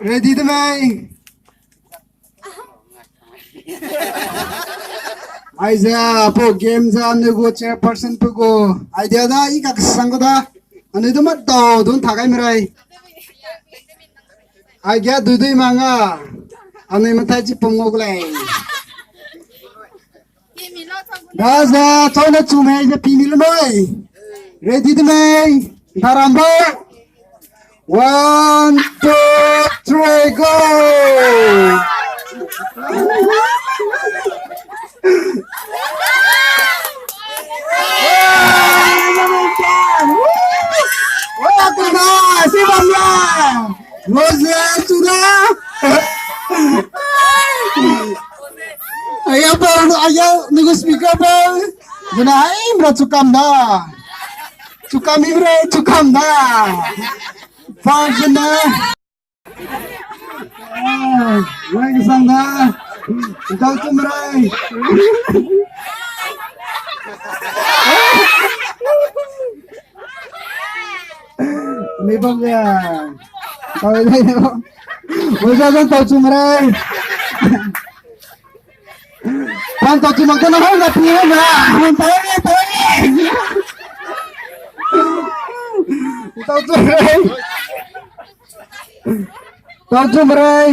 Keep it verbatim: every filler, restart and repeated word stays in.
Ready de mei? Aize, apo game ze anui gu chairperson pe gu idea da i kak sang gu da. Anui du mat dau dun tha gai merei. Ai ge dui dui manga. Anui matai chi pum ngau gu lei. Daze, chau ne chu mei ze pi mi le mei. Ready de mei? Darambo. One, two, three, go! Wah, kuna, si bam ya. Rose, sura. Aya pa, aya, nugu speaker pa. Guna hai mra chukam da. Chukam imre, chukam da. First na. Ah, wang sang da. Dau chumrai. Ni bang ya. Tau ni. Wang sang dau chumrai. Pan tau chu mak na hau na pi na. Tau ni, tau ni. Tau chu rei. Tau chu rei.